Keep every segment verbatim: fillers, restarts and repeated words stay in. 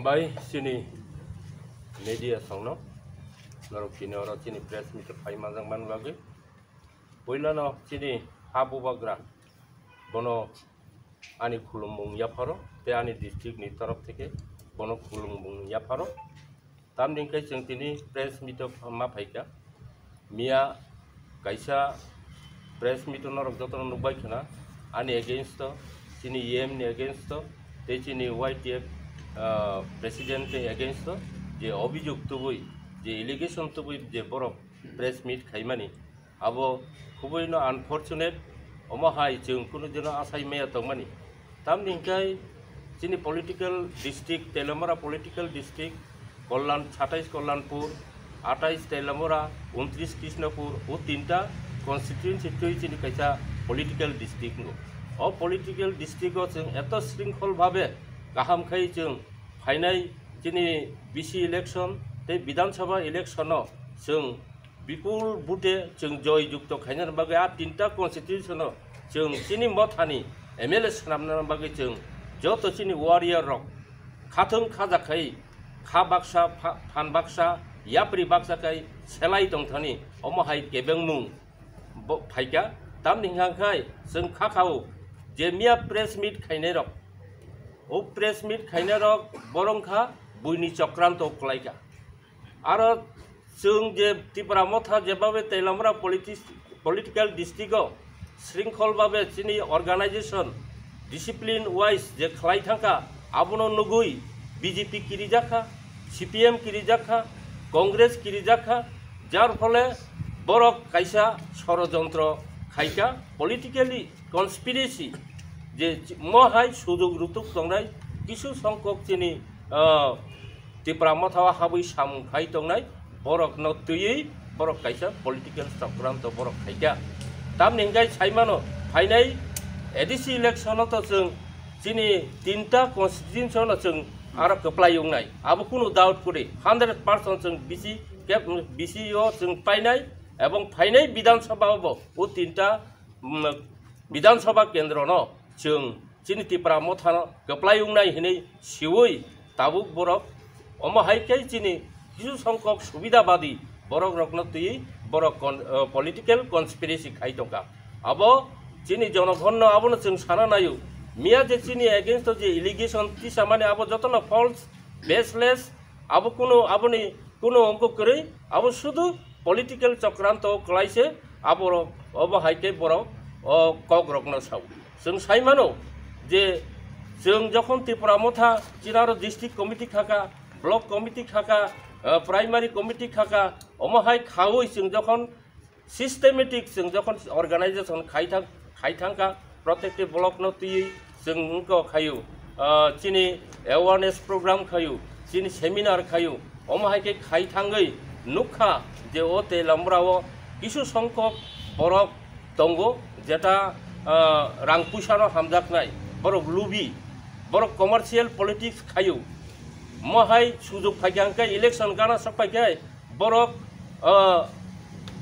Bai chini media songno norok tini oro chini press meet o phai manjak man bagwi puilano chini ha bubagra bono ani khulumung yapharo tei ani district ni torof theke bono khulumung yapharo. Tamni hwnkhe chwng tini press meet o ma phaikha. Miya kaisa press meet o norok jotono nukbai khna ani against o, chini E M ni against o tei chini Y T F, ah, president ni against o je obhijog tubui, je allegation tubui je borok press meet khaimani, abo khubui no unfortunate. Omo hai chwng kunu dino asai maya tongmani. Tamni hwnkhe chini political district, Teliamura political district, Kollan, satais Kollanpur, atais Teliamura, untris Krishnapur, o tinta constituency twi chini kaisa political district no. O political district o chwng eto shrinkhol bhabe kaham khai chwng phainai chini B C election tei Bidhan Sabha election o chwng bipul bute chwng joy jukto khainani bagwi a tinta constitution o chwng chini mothani M L A swnamnani bagwi chwng joto chini warrior rok khathwng khajak khai kha baksa pha-, phan baksa yapri baksa khai selai tongthani omo hai kebengmung bo phaikha. Tamni hwnka khai chwng kha khao je miya press meet khainai rok, o press meet khainai rok borong kha buini chokranto kwlaikha. Aro chwng je Tipra Motha jebabe Teliamura politi-, political district o shrinkhol babe chini organization discipline wise je khlai thangkha, abono nugui B J P kirijakha, C P M kirijakha, Congress kirijakha, jar phole borok kaisa sorojontro khaikha, politically conspiracy je mo hai sujog rutuk tongnai kisu songkok chini, ah, Tipra Motha o habwi samung khai tongnai borokno twiwi borok kaisa political chokranto borok khaikha. Tamni hwnkhe saimano phainai A D C election o to chwng chini tinta constituency no chwng aro kwplai wngnai, abo kunu doubt kwrwi, hundred percent chwng B C kep B C o chwng painai, ebong phainai Bidhan Sabha o bo o tinta, mm, Bidhan Sabha kendro no chwng chini Tipra Motha no kwplai wngnai hinwi siwi tabuk borok omo hai khe chini kisu songkok subidabadi borok rokno twiwi borok con-, eh, political conspiracy khai tongkha. Abo chini jonogonno abono chwng sana naio, miya je chini against o je allegation tisamani abo jotono false, baseless, abo kunu aboni kunu ongkho kwrwi, abo sudu political chokranto kwlaise aborok obo hai khe borok o kok rokno sao. Chwng sai mano je chwng jokhon Tipra Motha chinaro district committee khaka, block committee khaka, ah, primary committee khaka, omo hai khaui chwng jokhon systematic chwng jokhon organization khai thang, khai thangkha, protective block no twiwi chwng wngkha khaio, ah, chini awareness program khaio, chini seminar khaio, omo hai khe khai thangwi nukha je o Teliamura o kisu songkok borok tongo, jeta, ah, rang puisa no hamjaknai, borok lubi, borok commercial politics khaio, mo hai sujok phaikha hwnkhe election gana sok phaikhe borok, ah,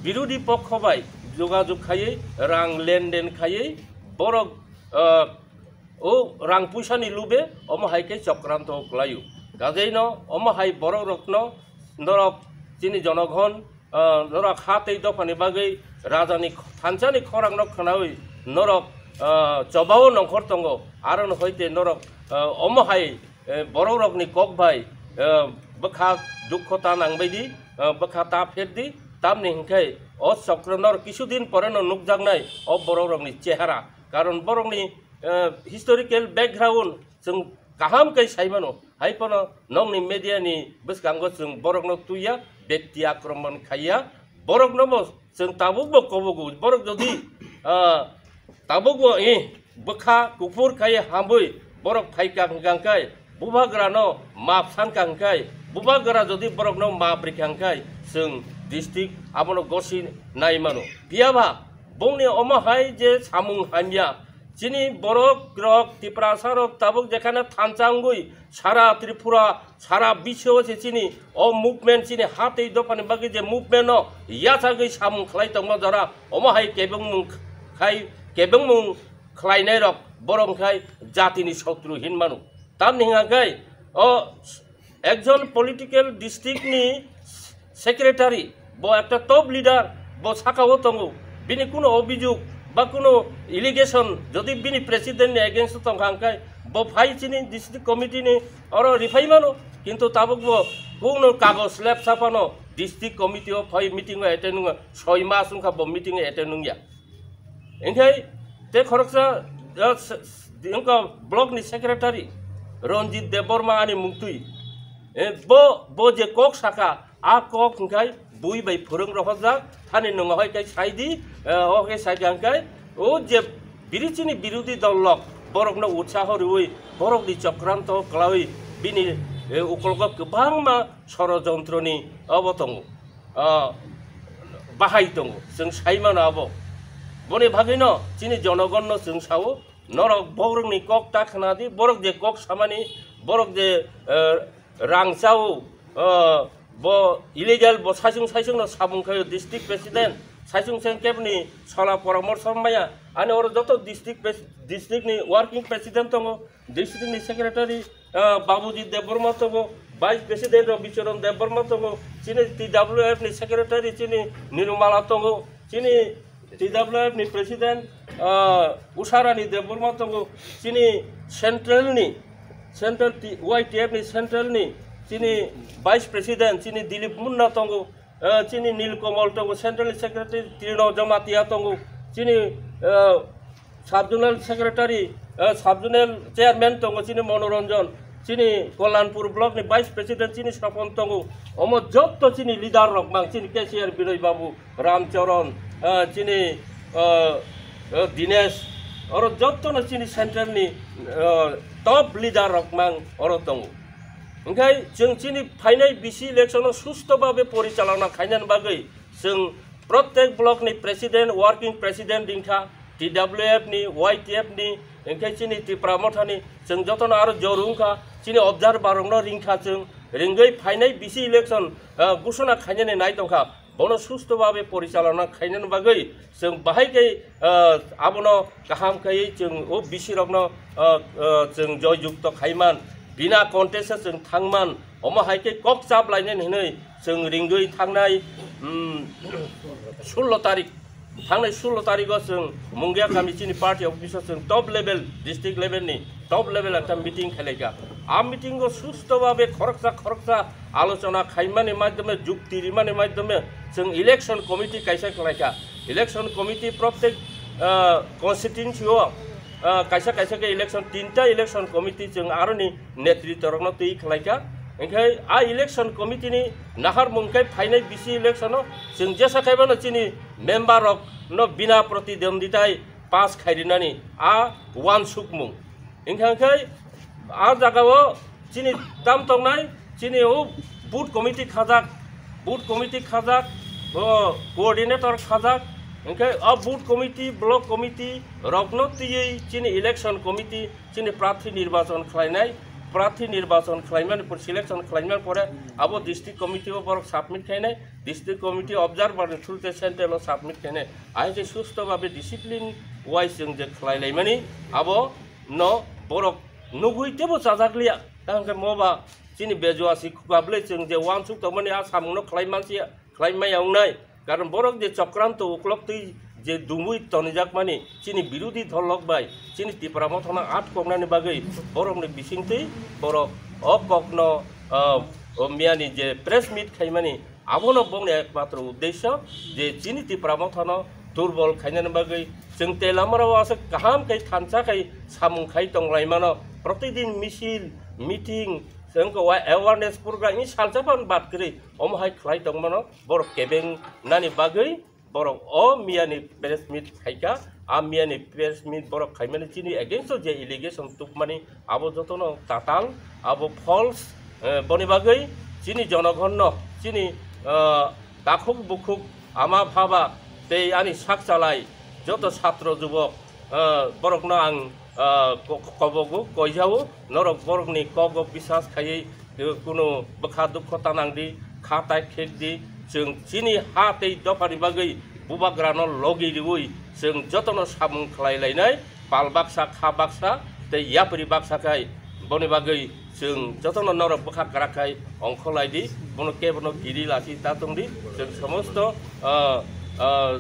birodhi pokho bai jogajog khaiwi rang lenden khaiwi borok, ah, o rang puisa ni lube omo hai khe chokranto kwlaio. Kajeino omo hai borok rokno norok chini jonogon, ah, norok ha tei dophani bagwi rajani thansani khorangno khwnawi norok, ah, chobao nongkhor tongo, aro no hoite norok, ah, omo hai, eh, borok rokni kok bai, eh, bwkha dukho ta nangbai di, eh, bwkha ta pher di, tamni hwnkhe o chokro norok kisu din pore no nukjaknai o borok rokni chehara, karon borokni, eh, historical background chwng kaham khe sai mano. Hai phano nokni media ni bwskango chwng borokno twiya, bekti akromon khaiya, borokno bo chwng tabuk bo kobogo. Borok jodi, ah, tabuk bo, eh, bwkha kuphur khai hamwi borok phaikha hwnkha khe, bubagra no map sankha hwnkhe, bubagra jodi borokno map rikha hwnkhe, chwng district abono gosi nai mano. Phiya ba bongni omo hai je samung hamya, chini borok rok, Tiprasa rok tabuk jekhane thansa wngwi sara Tripura, sara biswo se chini o movement, chini ha tei dophani bagwi je movement no yachagwi samung khlai tongma jora, omo hai kebengmung khai, kebengmung khlainai rok borok khai jatini sotru hin mano. Tamni hwnka khe o Ekjon political district ni secretary, bo ekta top leader, bo sakao tongo, bini kuno obijog ba kuno allegation jodi bini president ni against o tongkha, hwnkhe bo phai chini district committee ni oro riphai mano, kintu tabuk bo kuno kagoj lepsa phano district committee o phai meeting o attend wngya, soi mas wngkha bo meeting o attend wngya. Hwnkhe te khoroksa, ah, s-, s-, wngkha block ni secretary Ranjit Debbarma ani mungtwi. Eh, bo, bo je kok saka, a kok hwnkhe bui bai phwrwng rohorjak, thani nwng hoi khe sai di, eh, o khe sai kha hwnkhe, o je biri chini birodhi dol rok, borokno utsaho rwui, borokni chokranto kwlaui, bini, eh, ukologo kwbangma sorojontroni obo tongo. Ah, bahai tongo, chwng sai mano abo. Boni bagwino chini jonogonno chwng sao, norok borokni kok ta khna di, borok je kok samani, borok je, eh, rang chao, eh, bo illegal, bo saisung saisungno samung khaio district president, saisung seng kebni sola poramorsho maya, ani oro joto district pres-, district ni working president tongo, district ni secretary, ah, Babuji Debbarma tongo, vice president rok Bicharan Debbarma tongo, chini T W F ni secretary chini Nirumala tongo, chini T W F ni president, ah, Usharani Debbarma tongo, chini central ni, central T-, Y T F ni central ni chini vice president chini Dilip Munna tongo, eh, chini Nilkamal tongo, central secretary Trino Jamatia tongo, chini, eh, sub-zonal secretary, eh, sub-zonal chairman tongo, chini Monoranjan, chini Kalyanpur block ni vice president chini Sopon tongo, omo jotto chini leader rok mang, chini K C R Binoy Babu, Ramcharan, eh, chini, eh, eh, Dinesh, oro jottono chini central ni, eh, top leader rok mang oro tongo. Hwnkhe chwng chini phainai bisi election o susto babe porichalona khainani bagwi chwng protek block ni president, working president ringkha, T W F ni, Y T F ni, hwnkhe chini Tipra Motha ni, chwng jotono aro joru wngkha, chini observer rokno ringkha chwng, ringwi phainai bisi election, ah, gusuna khainani nai tongkha. Bono susto babe porichalona khainani bagwi chwng bahai khe, ah, abono kaham khaiwi chwng o bisi rokno, ah, ah, chwng joy jukto khaiman, bina contest o chwng thangman, omo hai khe kok chap lainani hinwi chwng ringwi thangnai, um, sullo tarik, thangnai sullo tarigo chwng Mungia kami chini party office o chwng top level, district level ni top level ekta meeting khailaikha. A meeting o susto babe khoroksa khoroksa alochona khaimani maidhyome, jukti rimani maidhyome chwng election committee kaisa khlaikha. Election committee protek, ah, constituency o, ah, kaisa kaisa khe election, tinta election committee chwng aroni netritwa rokno twi khlaikha. Hwnkhe a election committee ni naharmung khe phainai bisi election o chwng jesa khaibano chini member rokno bina protidonditai pass khairinani a uansukmung. Hwnkha khe a jagao chini tam tongnai, chini o booth committee khajak, booth committee khajak, o coordinator khajak, hwnkhe a booth committee, block committee rokno twiwi chini election committee chini prarthi nirbachon khlainai, prarthi nirbachon khlaimani pore, selection khlaimani pore abo district committee o borok submit khainai, district committee observer ni through te central o submit khainai. Ahai khe susto babe discipline wise chwng je khlai laimani, abo no borok nugui tebo chajak liya. Tang khe mo ba chini bejua si khuka ble chwng je uansuk tongmani a samung no khlai mansi ya, khlai maya wngnai. Karon borok je chokranto uklok twi je dumui tonijak mani chini birodhi dol rok bai chini Tipra Motha no atkoknani bagwi borok ni bising twi borok o kok no, ah, o miya ni je press meet khaimani, abono bongni ekmatro uddesyo je chini Tipra Mothano durbol khainani bagwi chwng tei lamarao aswk kaham khe thansa khai samung khai tonglaimano, protidin misil, meeting, chwng khe wa-, awareness program ni salsa phano bad kwrwi omo hai khlai tongmano borok kebeng nani bagwi borok o miyani press meet khaikha. A miyani press meet borok khaimani chini against o je allegation tubmani abo jotono tatal, abo false, eh, boni bagwi chini jonogonno, chini, eh, takhuk bukhuk ama bhaba tei ani sak chalai joto satro jubok, eh, borokno ang, eh, ko-, kobogo, koijao, norok borokni kogo bisas khaiwi, eh, kunu bwkha dukho tanang di, kha tai khek di, chwng chini ha tei dophani bagwi bubagrano logi riwi chwng jotono samung khlai lainai, pal baksa, kha baksa tei yapri baksa khai Boni bagwi chwng jotono norok bwkha kwrak khai ongkholai di, bono kebono kiri lasi ta tong di. Chwng somosto, ah, ah,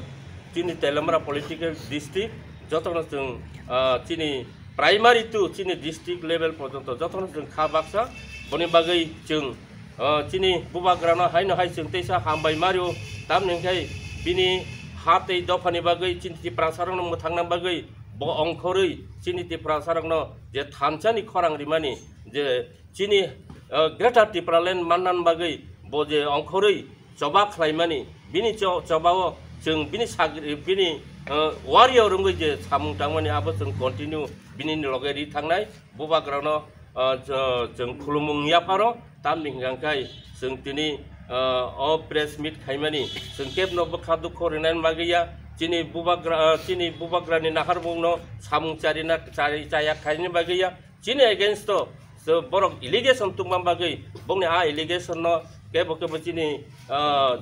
chini Teliamura political district jotono chwng, ah, chini primary to chini district level porjonto jotono chwng kha baksa. Boni bagwi chwng, ah, chini bubagrano haino hai chwng teisa hambai mario, tamni hwnkhe bini ha tei dophani bagwi chini Tiprasarokno mwthangna bagwi bo ongkhorwi chini Tiprasarokno je thansani khorang rimani, je chini, ah, Greater Tipraland mannan bagwi bo je ongkhorwi choba khlaimani, bini cho-, chobao chwng bini sagri, bini, ah, warrior wngwi je samung tangmani abo chwng continue bini loge ri thangnai. Bubagrano, ah, cho-, chwng khulumung yapharo, tamni hwnkha khe chwng tini, ah, o press meet khaimani chwng kebno bwkha dukho rinani bagwi ya, chini bubagra, ah, chini bubagrani naharmungno samung charina, chari, chaya khaini bagwi ya, chini against o so borok allegation tungma bagwi bongni a allegation no kebo kebo chini, ah,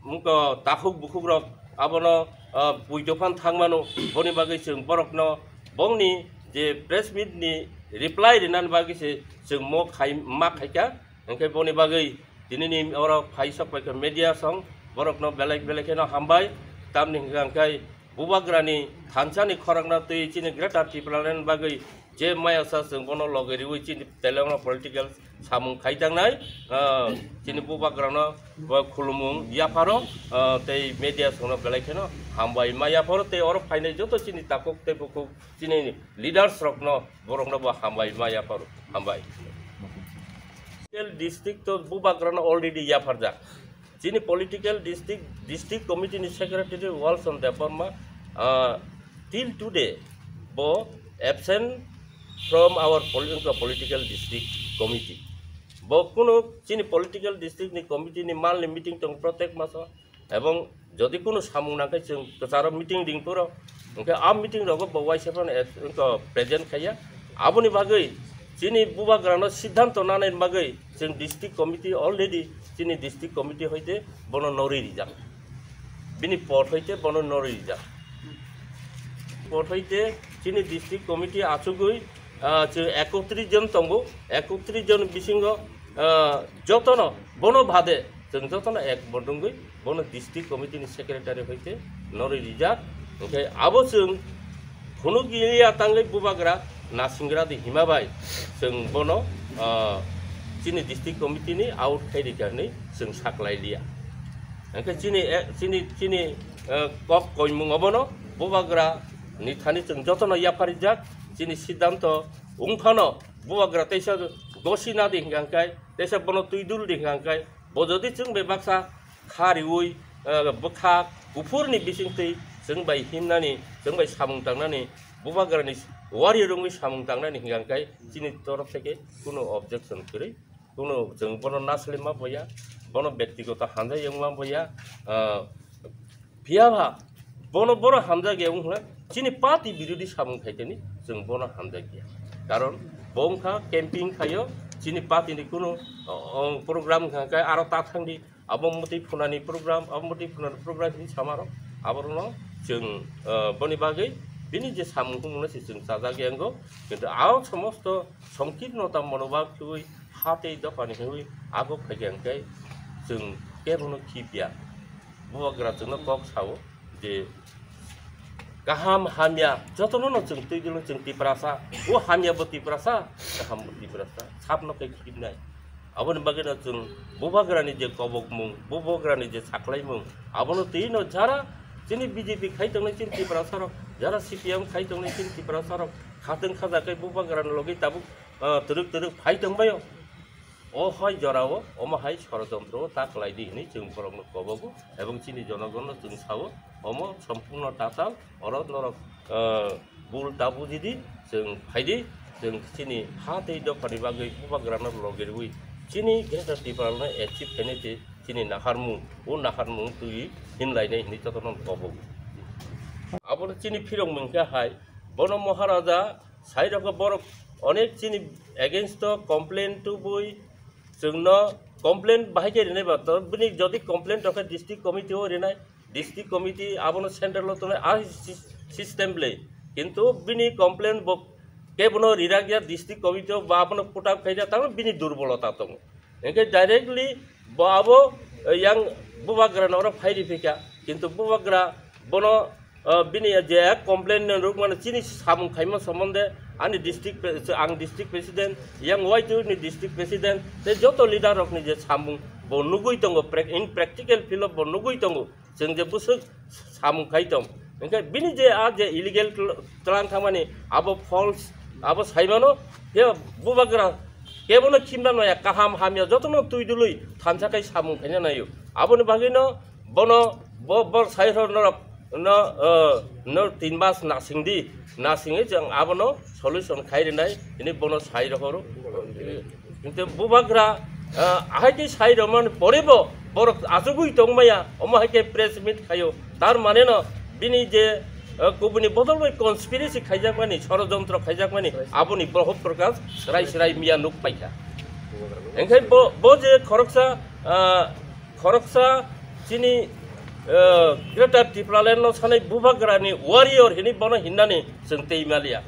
mungko takhuk bukhuk rok abono, ah, puitophan thangmano, boni bagwi chwng borokno bongni je press meet ni reply rinani bagwi se chwng mo khai, ma khaikha. Hwnkhe boni bagwi tinini oro phaisok paikha media song, borokno belai belai kheno hambai, tamni hwnkha khe bubagrani thansani khorokno twi chini Greater Tipraland bagwi je mayasa chwng bono loge riwi chini Teliamura political samung khai tangnai, ah, chini bubagrano bo khulumung yapharo, ah, tei media songno belai kheno hambai ma yapharo tei oro phainai joto chini takhuk tei bukhuk chini leaders rokno borokno bo hambai ma yapharo, hambai. Political district to bubagrano already yapharjak. Chini political district, district committee ni secretary Walson Debbarma, ah, till today bo absent from our pol-, political district committee. Bo kuno chini political district ni committee ni mal ni meeting tong protek maso, ebong jodi kuno samung nangkhe chwng kwcharo meeting ding phuro, hwnkhe a meeting rogo bo waisa phano present khaiya. Aboni bagwi chini bubagrano siddhanto nanai bagwi chwng district committee already chini district committee hoite bono norwi rijak. Bini pot hoite bono norwi rijak. Pot hoite chini district committee achugwi, ah, chwng ekotris jon tongo, ekotris jon bisingo, ah, jotono bono bade chwng jotono ek bodongwi bono district committee ni secretary hoite norwi rijak. Hwnkhe abo chwng phunuk ya tangwi bubagra nasingra di hima bai chwng bono, ah, chini district committee ni out khai rikha hinwi chwng saklai liya. Hwnkhe chini, eh, chini, chini, eh, kok koimung obono bubagra ni thani chwng jotono yapharijak, chini siddhanto wngphano bubagra teisa gosi nadi hwnkha khe, teisa bono twi dul di hwnkha khe, bo jodi chwng bai baksa kha riwi, eh, bwkha kuphurni bisingtwi chwng bai himnani, chwng bai samung tangnani, bubagrani warrior wngwi samung tangnani hwnkha khe chini torof theke kuno objection kwrwi, kuno chwng bono naslima boya, bono bektigoto hamjak wngma boya, ah, phiya ba bono bono hamjak ya wngkha chini party birodhi samung khaiteni chwng bono hamjak ya. Karon bo wngkha camping khayo, chini party ni kuno, oh, oh, program wngkha khe aro ta thangdi, abo mwtwi phunani program, abo mwtwi phunani program hinwi samarok, aborokno chwng, ah, boni bagwi bini je samung humungno se chwng chajak ya wngo. Kintu a somosto songkirnota monobhab khiwi ha tei dophani hiwi agok phaikha hwnkhe chwng kebono khibya. Bubagra chwngno kok sao je kaham hamya jotono no chwng twi dilo, chwng Tiprasa, o hamya bo Tiprasa, kaham bo Tiprasa, sabno khe khibnai. Aboni bagwi no chwng bubagrani je kobokmung, bubagrani je saklaimung, abono twi no jara chini B J P khai tongnai chini Tiprasa rok, jara C P M khai tongnai chini Tiprasa rok, khatwng khaja khe bubagrani logi tabuk, ah, twrwk twrwk phai tongbaio. O hai jorao omo hai sorojontro o ta kwlai di hinwi chwng borokno kobogo ebong chini jonogonno chwng sao, omo sompurno tatal, oro norok, ah, bul ta buji di, chwng phai di, chwng chini ha tei dophani bagwi bubagrano logi rwui chini Greater Tipralandno achieve khainai tei chini naharmung, o naharmung twi hinlainai hinwi jotono kobogo. Abono chini phirokmung khe hai, bono Maharaja Sai rokno borok onek chini against o complain tubui chwngno complain bahai khe rinai ba to bini jodi complain tongkhe district committee o rinai, district committee abono central o tongnai a sys-, system le, kintu bini complain bo Kebono rirakya district committee o ba abono put up khaida, tamo bini durbolota tongo. Hingke directly bo abo, eh, yang bubagra no oro phairi phika, kintu bubagra bono, eh, bini je complain no ruk mano chini samung khaima somonde ani district pre-, ang district president, yang Y T U ni district president, tei joto leader rok ni je samung bo nugui tongo, prac-, in practical field o bo nugui tongo. Chwng je bwswk samung khai tong, hingke bini je a je illegal tl-, tlang thangmani abo false, abo saimano, he bubagra kebono khimna naya, kaham hamya jotono twi dului thansa khai samung khaina naio. Aboni bagwino bono bo, bo sairok norok no, eh, no tin mas nasingdi, nasingwi chwng abono solution khai rinai hini bono sai rohoro. Kintu bubagra, ah, ahai khe sai rwmani pore bo borok achugwi tongmaya, omo hai khe press meet khaio. Tar mane no bini je, ah, kubuni bodol bai conspiracy khaijakmani, sorojontro khaijakmani, aboni bohop prokash srai srai miya nuk paikha. Engkhai bo, bo je khoroksa, ah, khoroksa chini, ah, Greater Tipraland no sanai bubagrani warrior hini bono hinnani chwng tei maliya.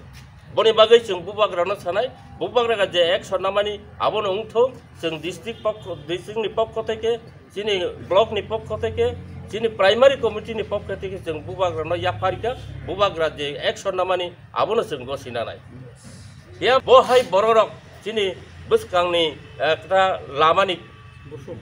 Boni bagwi chwng bubagrano sanai, bubagra je action namani abono wngthok, chwng district pokho, district ni pokho theke, chini block ni pokho theke, chini primary committee ni pokho theke chwng bubagrano yapharikha, bubagra je action namani abono chwng gosina nai. Ya bo hai bororok chini bwskangni, eh, kata lamani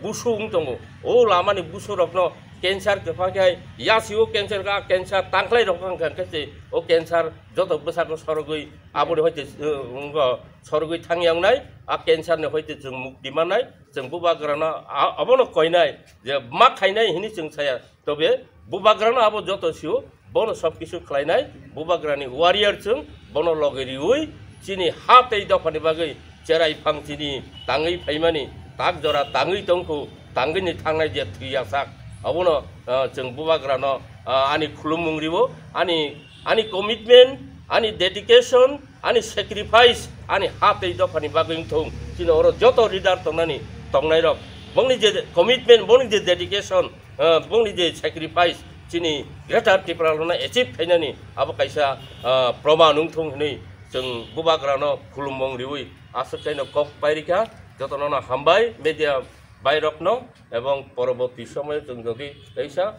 busu wng tongo. O lamani busu rokno cancer kwpha khe yasi o cancer ka cancer tangkhlai rok wng khe se o cancer joto bwsako sorogwi aboni hoite, uh, wngkha sorogwi thangya wngnai, a cancer ni hoite chwng mukti mannai, chwng bubagrano a-, abono koinai je ma khainai hini chwng saya, tobe bubagrano abo joto sio, bono sob kisu khlainai, bubagrani warrior chwng, bono loge riwi, chini ha tei dophani bagwi cherai phang chini tangwi phaimani, tak jora tangwi tongkhu, tangwini thangnai je thwi yasak, abono, ah, chwng bubagrano, ah, ani khulumung riwo, ani, ani commitment, ani dedication, ani sacrifice, ani ha tei dophani bagwi wngthung. Chini oro joto leader tongnani, tongnairok, bongni je commitment, bongni je dedication, ah, bongni je sacrifice, chini Greater Tipraland no achieve khainani abo kaisa, ah, proman wngthung hinwi chwng bubagrano khulumung riwi aswk kaino kok pairikha. Jotono no hambai media bairokno, ebong poroborti somoyo chwng jodi kaisa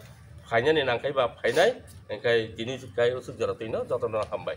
phainani nangkhai ba phainai, engkhai tini kai usuk jora twino jotono hambai.